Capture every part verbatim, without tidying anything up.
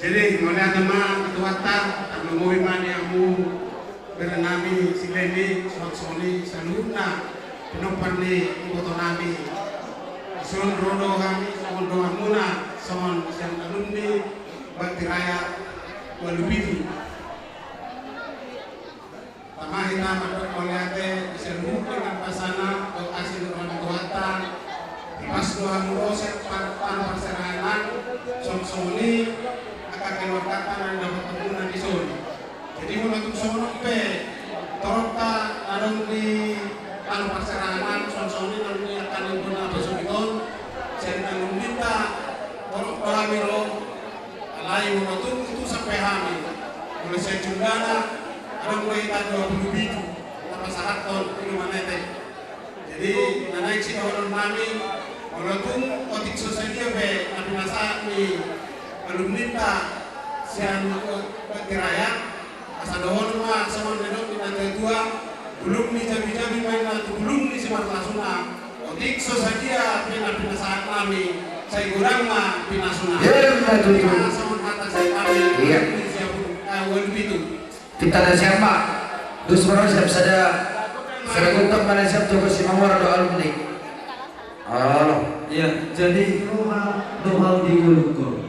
Jadi, mauliate ma tu Tuhanta, tarlumobi ma di hamu bere nami si Leni, songon i saluhutna pinompar ni iboto nami. Dison ro do hami songon donganmuna, songon sian alumni Bakti Raya ualu pitu. Tama hita mandok mauliate di saluhut ni na pasana dohot asi ni roha ni Tuhanta. Tipas do hamu ro sian par-, tano parserahan, songon i angka keluargata na dapot hamuna dison. Jadi molo tung songon on pe toronta na adong di tano parserahan, songon i na adong di angka ni bona pasogit on, sian alumninta torop do hami ro. Alai molo tung utusan pe hami, molo sian jumlahna adong do hita dua pulu pitu na pasahathon iluman etek. Jadi na naeng sidohonon nami, molo tung otik so sadia pe na pinasahat ni alumninta sian Bakti Raya, asa dohonon ma songon na nidok ni natuatua: Bulung ni jabijabi ma inna tu bulung ni simarlasuna. Otik so sadia pe na pinasahat nami, sai godang ma pinasuna. Ima songon hata sian hami. Iya. Di siapun, eh, ualu pitu. Pinta na siap ma. Dos ma siap sada, sada gontok ma na siap tu Toga Simamora dohot alumni. Olo. Iya, jadi roha do hau di ngolungkon.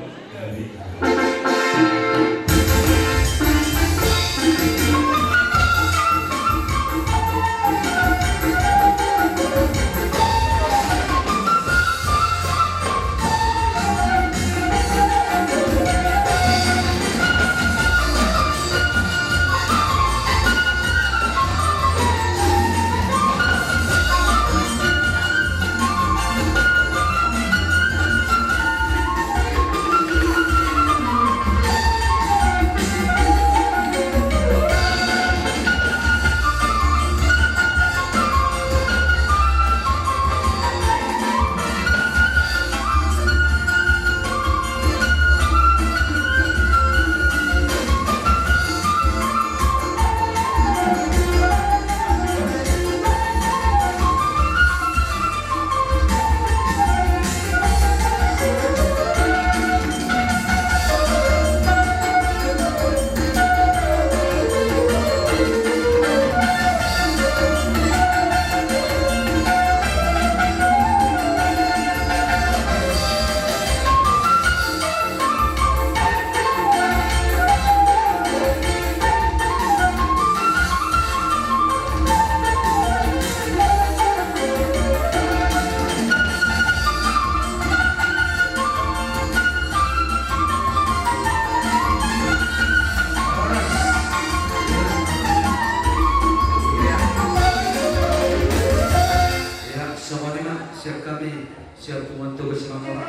Ya, songon i ma sian hami. Siap, Tuan Toga Simamora.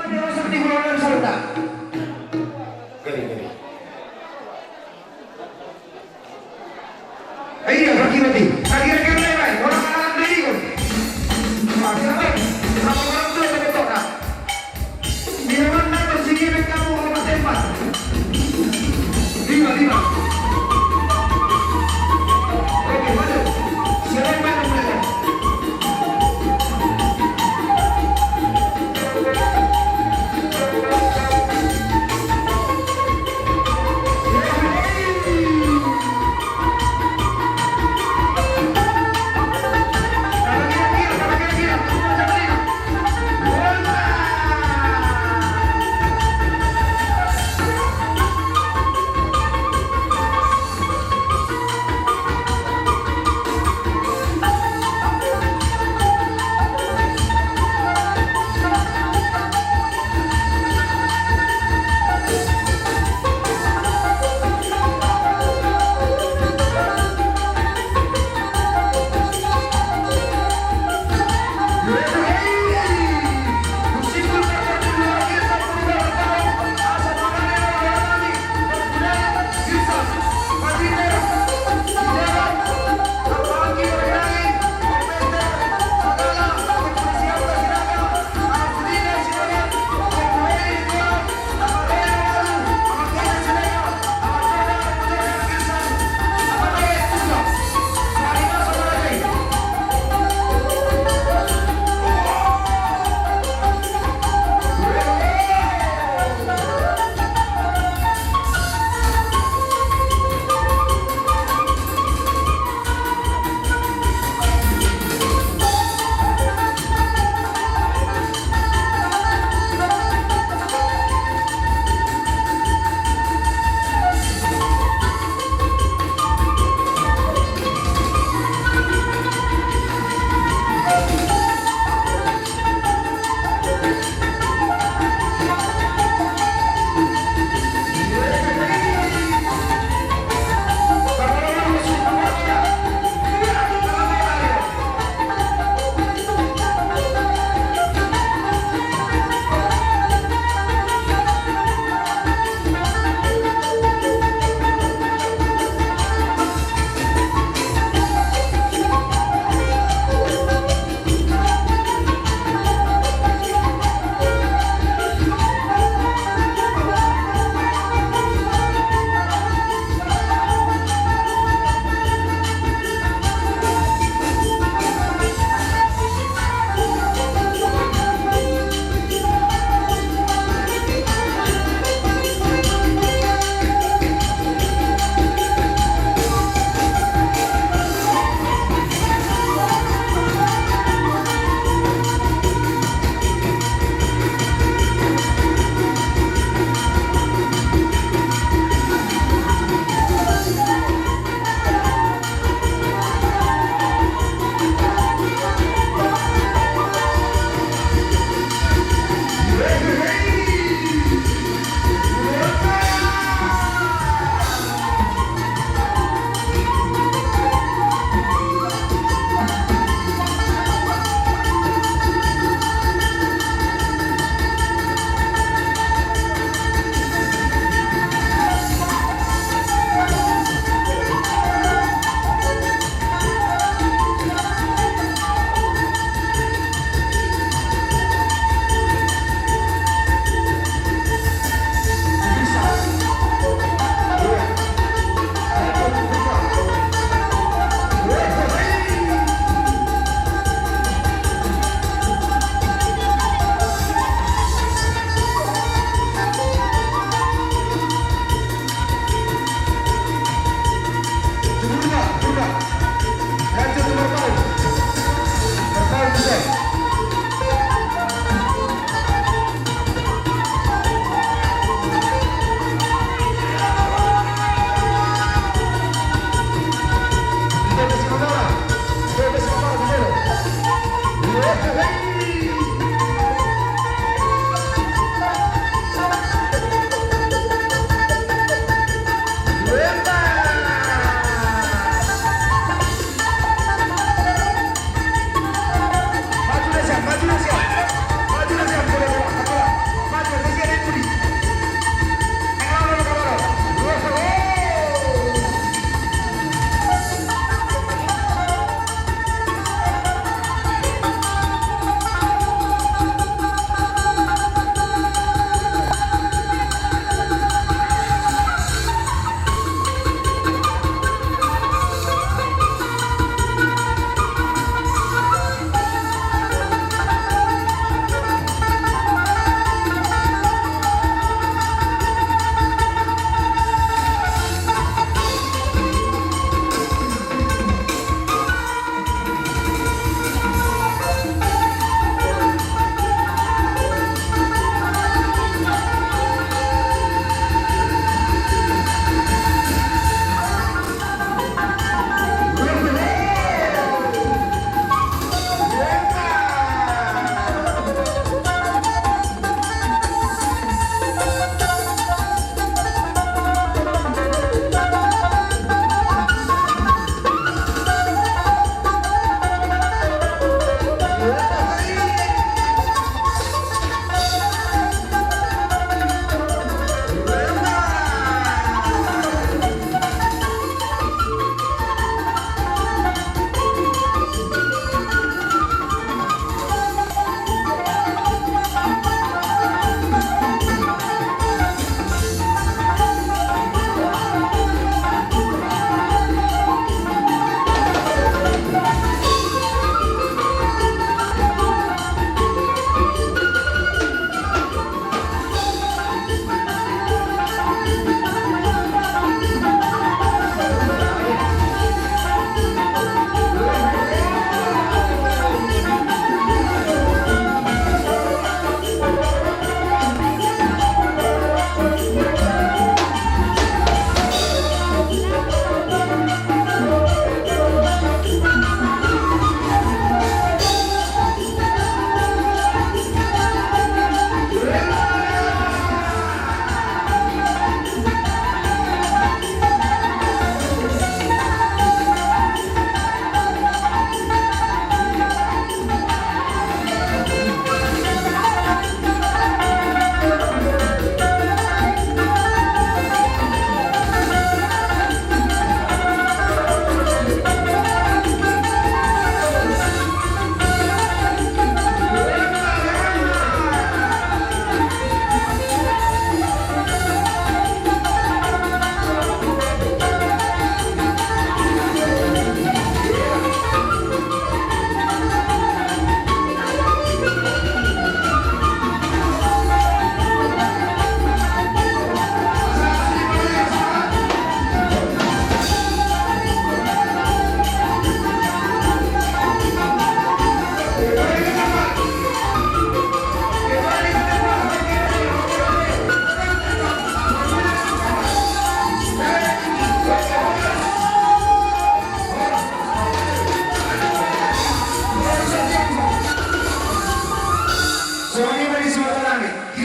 Gari, gari. Iya, bagi, bagi. Bagi, bagi, bagi, bagi. Orang anak dari itu. Bagi, bagi. Sama orang tua, sama tua, nah. Di mana kau sini, kamu hormat tempat. Lima, lima. Oke, maju. Silakan maju mereka.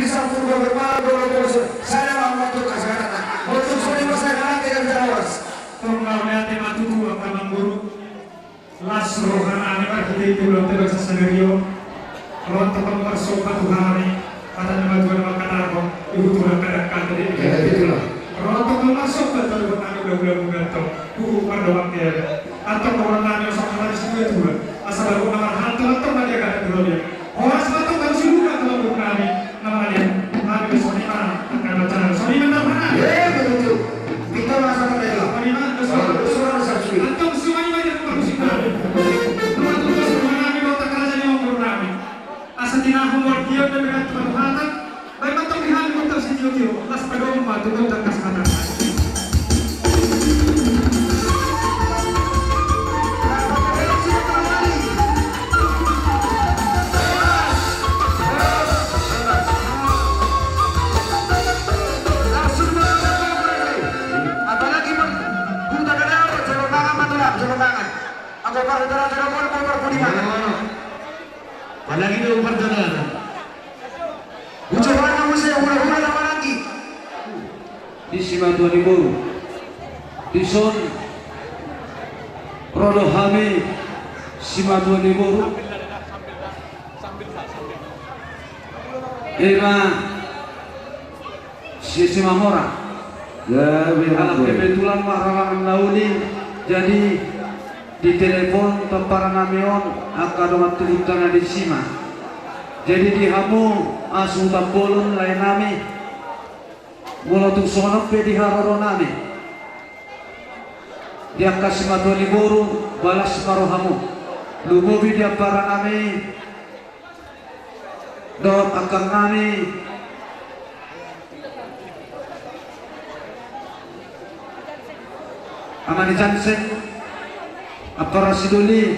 Sampulu dua bermalam dua ratus. Saya mau masuk ke sana. Untuk seni masa dalam tidak bisa lawas. Tong mauliate ma tutu angka amangboru. Las rohanami marhite i tu lote basa sanario. Ro tong marsomba tu hami. Hata na matua na mangkatarhon. Ibu tulang kadang kata di. Ya, itulah. Ro tong marsomba tu lote hami ulang-ulang muda tong. Buku mardohot dia. Antong rohanami osok hami situa-tua. Asa baru na marhalto antong ma dia kata tu lote. Horas ma tong baru sibuka tu lote hami. Nama dia? Hami songon i ma angka acara. Songon i ma tau hana. Eh, betul. Kita masa merdeka. Songon i ma, songon i ma. Antong songon i ma dia rumah musik hami. Rumah tugas rumah hami, kota kerajaan yang umur hami. Asa tinahum wargian dan dengan teman hata. Baik mantong di hami kota sitio-tio. Las padomu ma tu kota kas mata. Apalagi meng-, huta Gadawo, jolo mangan ma tulang, jolo mangan. Anggo parhutana jolo pun, anggo parpudi mangan. Apalagi do parjagalan. Ucapna muse hula-hula na mananggi. Di simatua ni boru. Dison ro do hami simatua ni boru. Ima si Simamora. Ya, betul. Ala kebetulan ma halangan na uli, jadi ditelepon tomparanami on angka dongan tubuta na disi ma. Jadi di hamu asu tampolon laenami. Molo tung songon on pe di haroronami, di angka simatua ni boru, balas ma rohamu. Lumobi di amparannami dohot angkangnami, ama ni Jansen, ampara sidoli.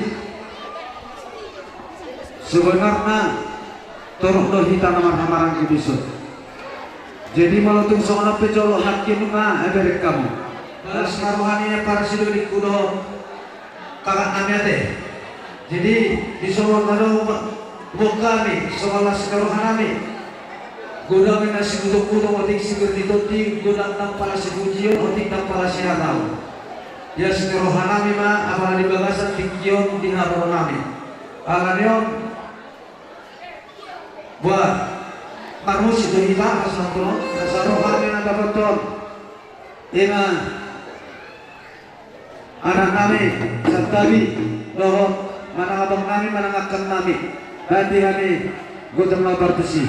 Sebenarna torop do hita na marhamaranggi dison. Jadi molo tung songon on pe jolo, nangkin ma, eh, bereng hamu. Las ma roha ni ampara sidolingku dohot kakaknami ate. Jadi dison na do ma, boan hami songon las ni rohanami. Godang na sibutok-butok, otik siger ni tondi, godang tampala sipujion, otik tampala sihataon. Las ni rohanami ma apala di bagasan tingki on di haroronami. Alani on, buat marmusik do hita, asa nangkin on, asa roha ni na dapothon. Ima anaknami, santabi, dohot manang abangnami, manang angkangnami. Nanti hami gotong na partusi.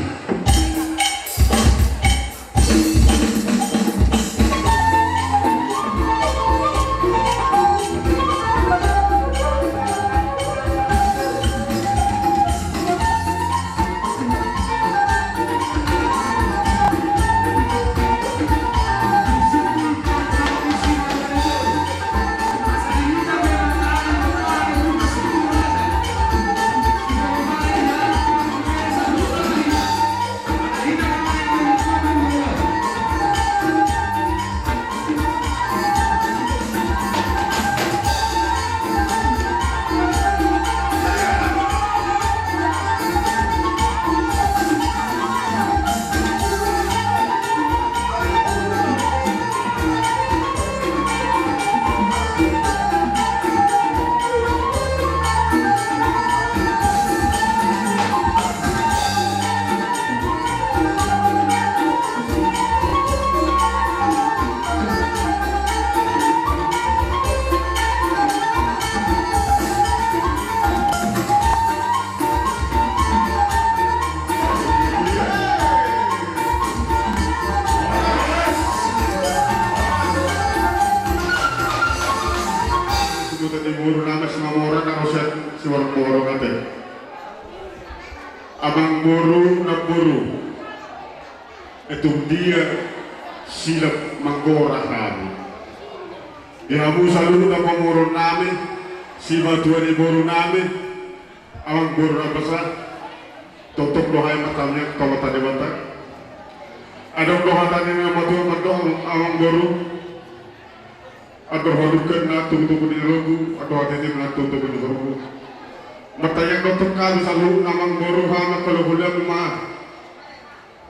Sebutan di boru nama si Mamora, na ro sian Siborongborong ate. Amangboru, namboru. Etung dia silap manggora hami. Di hamu saluhut na pamoruonnami, simatua ni borunami, amangboru na basa, tongtong do hami martamiang tu Amanta Debata. Adong do hata ni na matua mandok, amangboru. Andor hadungken na tubutubu ni rohamu, andor hatiti na tubutubu ni rohamu. Martangiang do tong hami saluhutna amangboru, hamu mangkalohulian ma.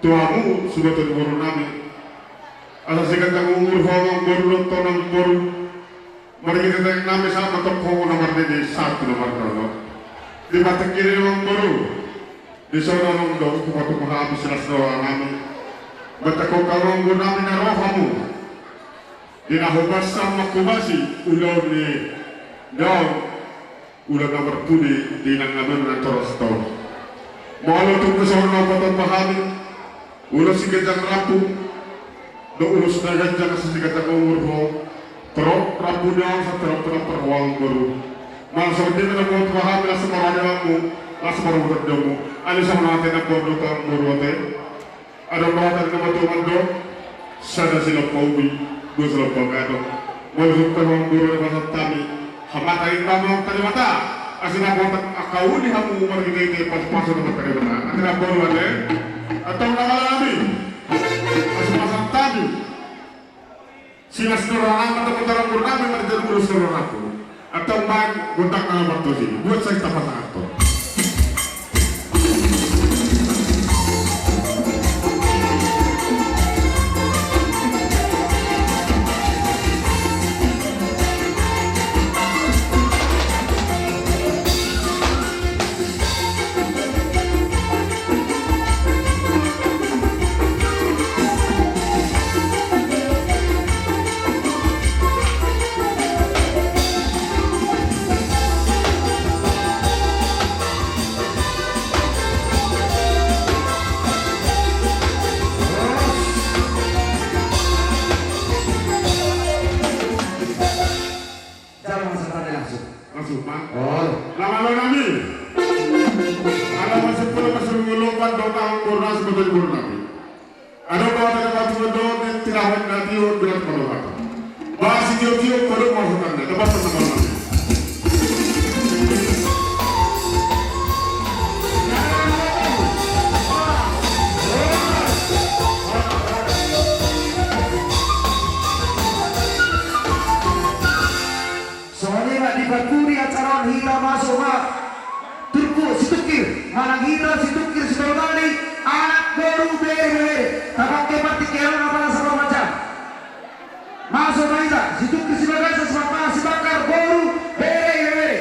tu hamu suhut ni boru nami. Asa siganjang umur ho amangboru dohot ho namboru. Marhite tangiang nami sahat ma tu ho na marnini sahat tu na marnono. Di partingkian i amangboru, dison adong do hupatumpa hami silas ni roha nami. Manjangkon hamu amangboru nami na ro hamu di na hobas mangkobasi ulaon ni naung ulaon na marpudi di inang nami on na torus do. Molo tung dison na hupatumpa hami ulos siganjang rambu dohot ulos na ganjang asa siganjang umur ho. Torop rambu ni ahu asa torop pinampar ho amangboru. Molo songon i ma na hupatumpa hami, las ma roha ni hamu, las ma roha ni hamu. Alai songon i ma ate namboru dohot amangboru ate. Adong do hata ni na matua mandok, sada silompa ubi, dua silompa gadong. Molo tung pe amangboru na pasahat hami, hamata i ma amang Debata. Asi na botak angka uli hamu marhitehite pasupasu ni Debata. Ate namboru ate. Antong na mala nami. Asi pasahat hami. Silas ni roha nami, antong botak ni roha nami, marhite ulos ni roha nami. Antong baen botak na martusi. Buat sai tapasahat antong. Jalo ma sahatna langsung. Langsung ma. Olo. Laho ma nami. Ala masih pulo masih mengulungkan dotang boru nami, boru nami, boru nami. Adong do hata na patungan dohot ni tirawan na tio dohot padohatan. Bah sitio-tio padohatan na dapat pasaman nami. Songon i ma di parpudi acara on hita masuk ma turpuk situngkir manang hita situngkir sitaruhon ni anak boru bere ibebere. Tapake partingkian on apala sabar macam. Masuk ma hita situngkir sibagasa sibakar boru bere ibebere.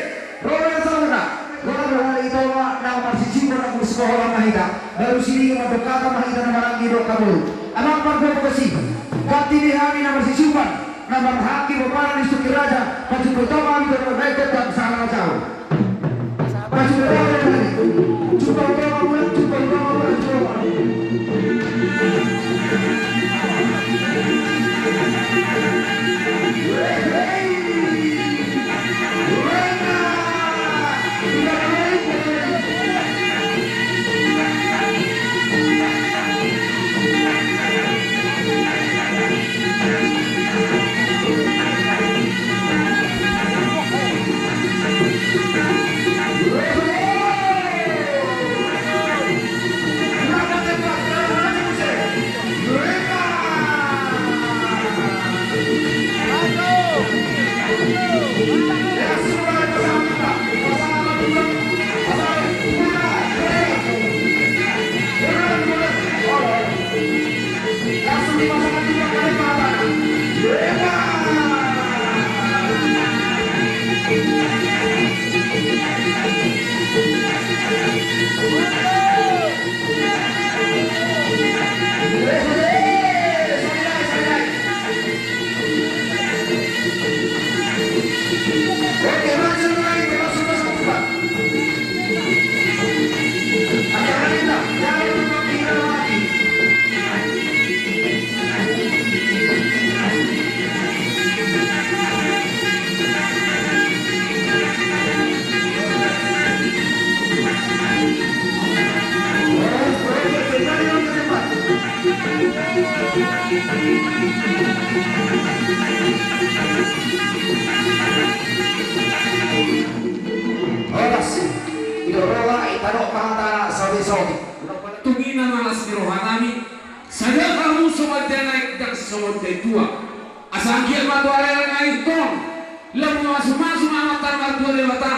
Ro ma saluhutna. Ro ma hita ma na marsisiuman na mursi koholan ma hita. Baru sini mandok hata ma hita na maranggi dohot boru. Amang parboru kesi. Ganti di hami na marsisiuman. Na marhaki boparan ni Suki Raja, pajumpang toma ami dohot na baik dan salah jauh. Pajumpang toma ami. Jumpang toma bulan, jumpang toma bulan, jumpang toma. Horas, i do roha, i tadok ma hata na saotik-saotik. Tung i ma las ni roha nami, sada hamu songon dia na aek ndang songon dia tua. Asa anggiat ma tu ari na ingkon, laho mamasu-masu ma amanta na martua Debata,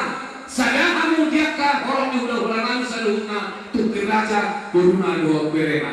sada hamu di angka horong ni hula-hula nami saluhutna, tungkir raja, boruna dohot berena.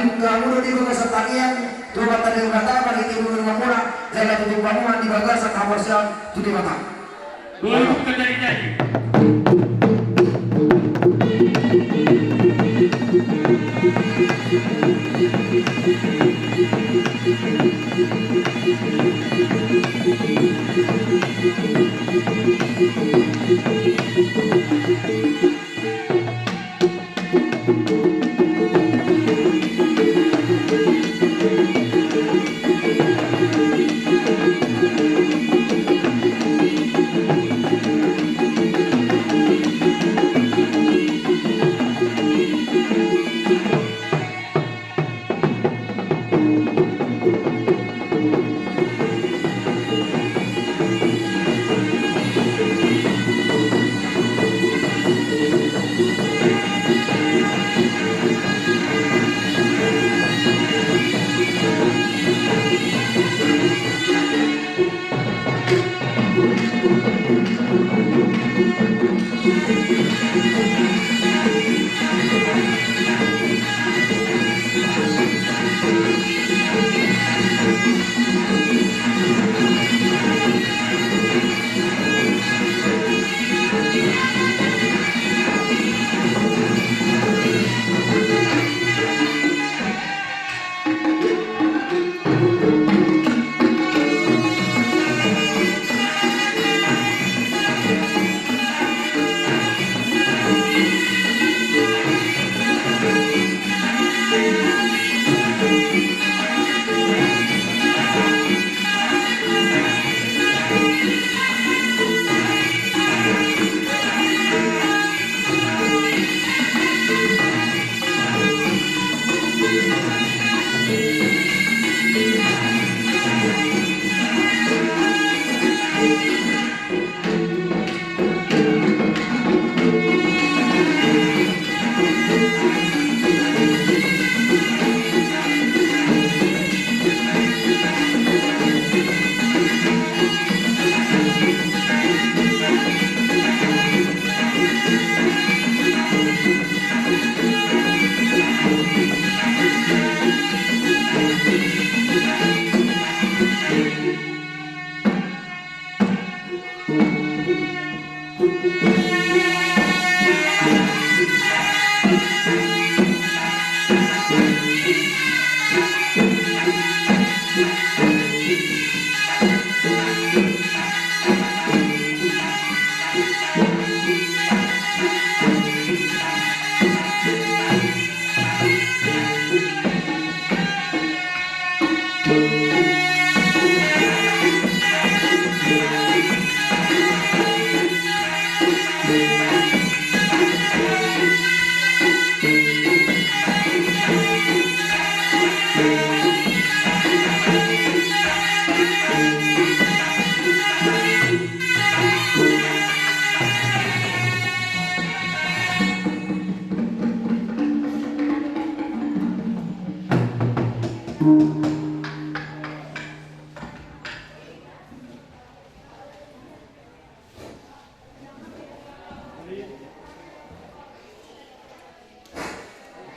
Patunjuk hamu do di bagasan tangiang tu Amanta Debata marhite boru ni Amang Muna, jala tutu pamoan di bagasan haporseaon tu Debata. Boru Kedaindain.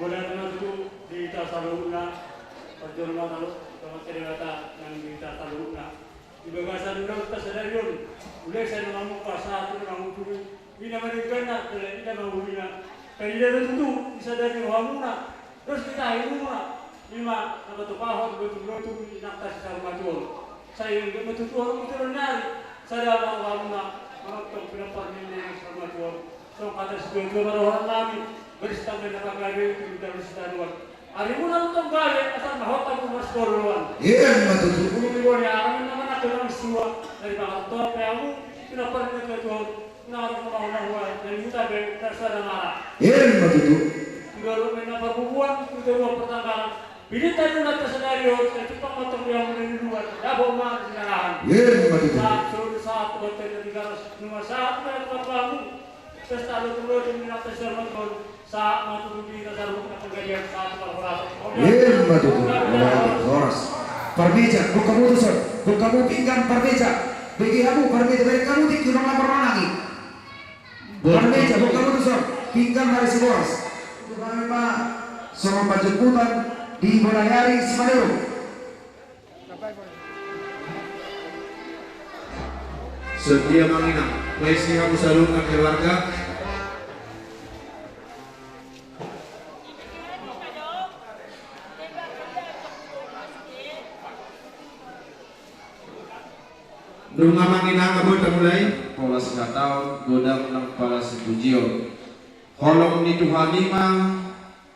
Mauliate ma tutu di hita saluhutna, parjolo ma talu, Amanta Debata nang di hita saluhutna. Di bagasan ulaonta sadari on, ulaonta na mamungka sahat tu na mangujungi, i na ma dengganna, jala i na ma ulina. Tarida do tutu di sadari on hamuna, dos hita hamuna, i ma na patupahon lotung-lotung ni inanta si Saur Matua on. Sai anggiat ma tutu hamu tu joloan ni ari, sada ma rohamuna manongtong pinompar ni inanta si Saur Matua on. Songon hata ni situatua ma dohonon nami, berista bena pagabe tu bintang sitaruan. Arimuna tongtong gabe, asal na hot hamu marsiboroloan. Emma tutu. Ulu ni boni arangan nama na tulang sua, dari pangartoan pe hamu, pinompar ni natuatua on, na arang na hona hua, dari huta be, dari sada mara. Emma tutu. Sudah lu main apa bubuan, sudah lu pertanggalan. Pilih tadi umat sadari on, saya cuma motong yang dari luar, dabo ma di dalam. Emma tutu. Saat suruh saat buat dari garas, cuma saat dari tempat kamu. Pesta lotung-lotung ni inanta si Saur Matua on, sahat ma tutu di hita saluhutna panggabean sahat tu parhorasan. Emma tutu, mauliate, horas. Parmeja, buka hamu tuson, buka hamu pinggan parmeja. Bege hamu parmeja, bege hamu tingki, unang lambar manangi. Parmeja, buka hamu tuson, pinggan marisi boras. Tuhan ma songon panjemputan di bona ni ari Simaleo. Songon dia ma inang, paisi hamu saluhutna keluarga. Nunga ma inang, boi tamulai. Pola sihataon, godang nang pala sipujion. Holong ni Tuhan i ma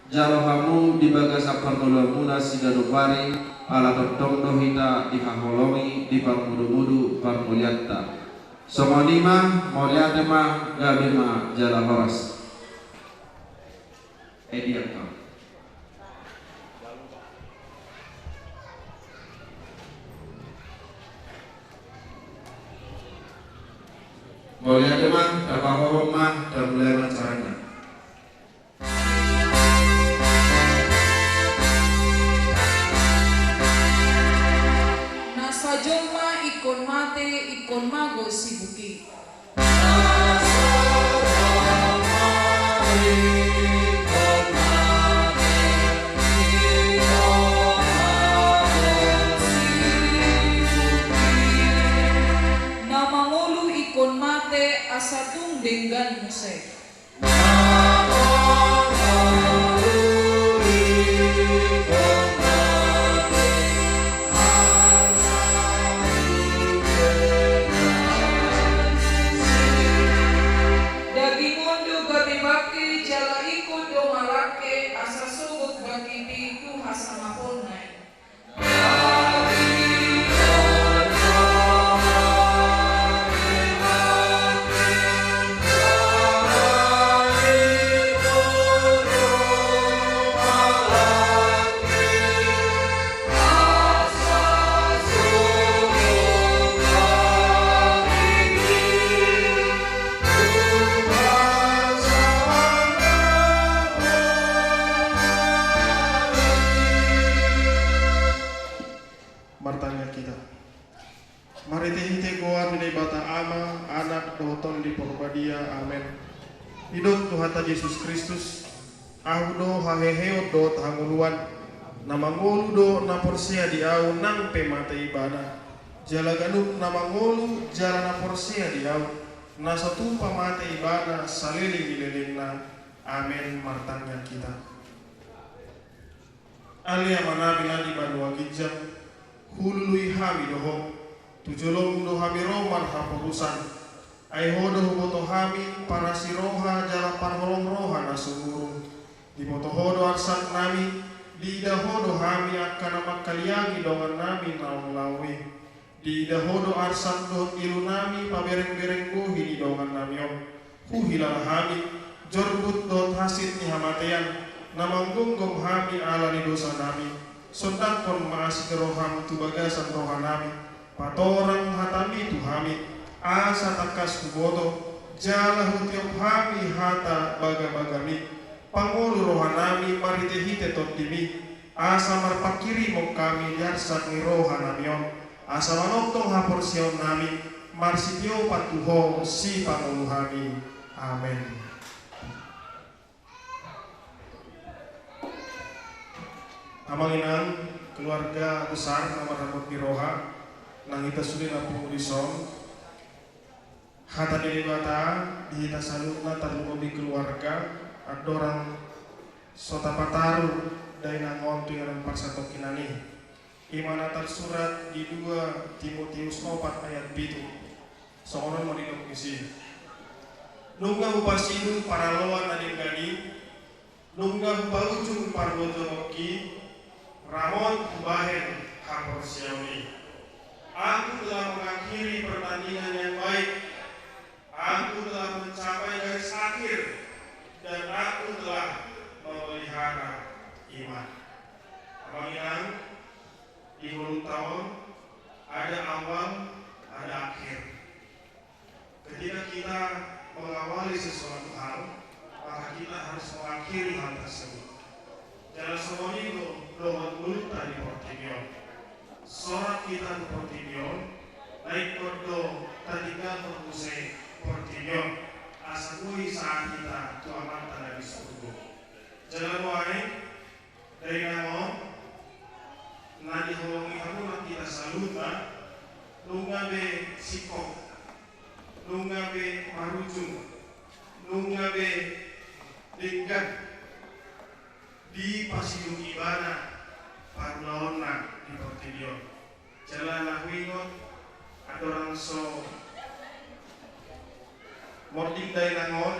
jalo hamu di bagasan parngoluanmuna siganup ari, ala tongtong do hita dihaholongi di parmudu-mudu parmolianta. Songon i ma, mauliate ma, gabe ma jala horas. Edi angka. Mauliate ma, tapahohom ma, tamulai ma acarana. Na sajolma ingkon mate, ingkon mago sibuki. Na mangolu ingkon mate, asa tung denggan muse. Daging on do gabe bangke, jala ingkon do marangke, asa sogot bangkit i tu hasangaponna i. Martangiang hita. Marhite-hite goar ni Debata Ama, Anak, dohot Tondi Porbadia. Amen. Didok Tuhanta Jesus Kristus, Ahu do haheheon dohot hangoluan. Na mangolu do na porsea di Ahu nang pe mate ibana. Jala ganup na mangolu jala na porsea di Ahu, na so tupa mate ibana saleleng ni lelengna. Amen. Martangiang hita. Ale Amanami na di banua ginjang, hulului hami do Ho, tu jolom do hami ro marhaporusan. Ai Ho do huboto hami parasi roha jala parholong roha na sumurung. Diboto Ho do arsak nami, Diida Ho do hami angka na mangkaliangi dongannami naung laho i. Diida Ho do arsak dohot ilunami paberengbereng bohi ni dongannami on. Huhilala hami jorbut dohot hansit ni hamatean na manggomgom hami ala ni dosanami. Sondangkon ma asi ni roham tu bagasan rohanami. Patorang hatami tu hami, asa tangkas huboto jala hutiop hami hata bagabagami. Pangolu rohanami marhitehite tondimi, asa marpanghirimon hami di arsak ni rohanami on, asa manongtong haporseaonnami marsitiopan tu Ho Sipangolu hami. Amen. Amang inang, keluarga besar na marhabot ni roha, nang hita sude na pungu dison, hata ni Debata di hita saluhutna, tarlumobi keluarga, andorang so tapataru dainang on tu inganan parsatongkinan i. I ma na tarsurat di dua Timoteus opat ayat pitu. Songon on ma didok disi: Nunga hupasidung paraloan na denggan i, nunga hupaujung parbojongonki, ramot hubahen haporseaon i. Aku telah mengakhiri pertandingan yang baik, aku telah mencapai garis akhir, dan aku telah memelihara iman. Amang inang, di ngolunta on ada awal, ada akhir. Ketika kita mengawali sesuatu hal, maka kita harus mengakhiri hal tersebut. Jala songon i do dohot ngolunta di portibi on. Sorat hita tu portibi on, na ingkon do tatinggalhon muse portibi on, asa boi sahat hita tu Amanta na di surgo. Jala nuaeng, dainang on, na diholongi hamu nang hita saluhutna, nunga be singkop, nunga be marujung, nunga be denggan dipasidung ibana parulaonna di portibi on. Jala na huingot, andorang so monding dainang on,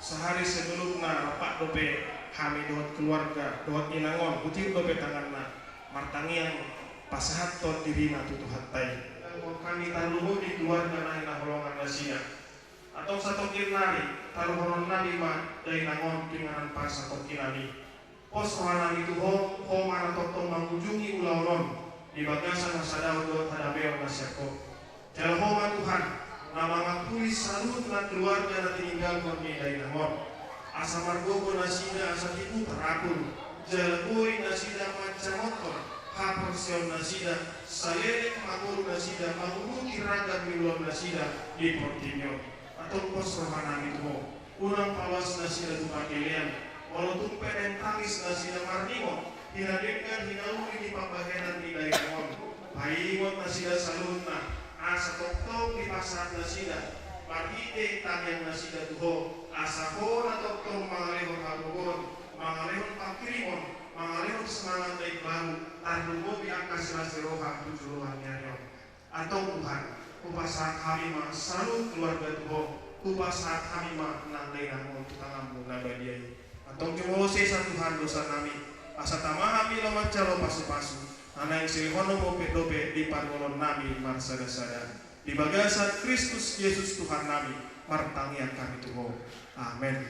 sahari sebelumna rap dope hami dohot keluarga dohot inang on, hutiop dope tanganna, martangiang pasahathon dirina tu Tuhanta i. Hami tarlumobi keluarga na hinaholongan nasida. Antong satongkin nari taruhononnami ma dainang on tu inganan parsatongkinan i. Pos rohanami tu Ho, Ho ma na tongtong mangujungi ulaon on di bagasan hasadaon dohot hadameon na sian Ho. Jala Ho ma Tuhan na mangapuli saluhutna keluarga na tininggalhon ni dainang on. Asa margogo nasida asa tibu tarapul, jala boi nasida mancamothon haporseaon nasida, saleleng mangolu nasida mangurupi ragam ni ulaon nasida di portibi on. Antong pos rohanami tu Ho. Unang paloas nasida tu pangkelean, molo tung pe naeng tangis nasida marningot, hira denggan hinauli ni pambahenan ni dainang on. Paingot nasida saluhutna, asa tongtong dipasahat nasida marhite tangiang nasida tu Ho, asa Ho na tongtong mangalehon hagogoon, mangalehon panghirimon, mangalehon semangat na imbaru, tarlumobi angka sirasirasaan tu joloan ni ari on. Antong Tuhan, hupasahat hami ma saluhut keluarga tu Ho, hupasahat hami ma nang dainang on tu tanganMu na badia i. Antong jumolo sesa Tuhan dosanami, asa tama hami laho manjalo pasupasu, na naeng silehononMu pe dope di parngoluonnami marsadasada. Di bagasan Kristus Jesus Tuhannami, martangiang hami tu Ho. Amen.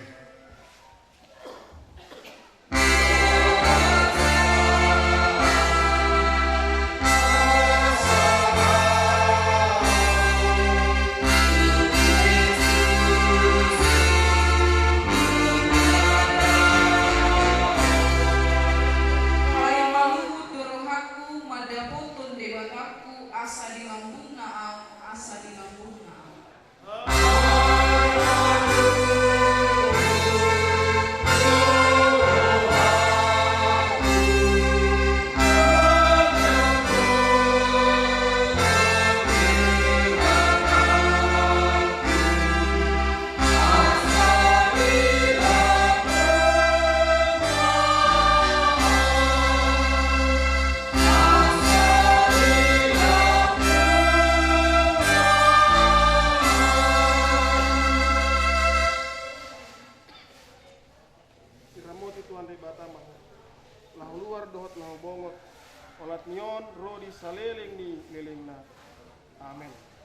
Ai maluhut do rohangku mandapothon Debatangku asa di lambungna ahu, asa di lambungna ahu. saleleng ni lelengna. Amen.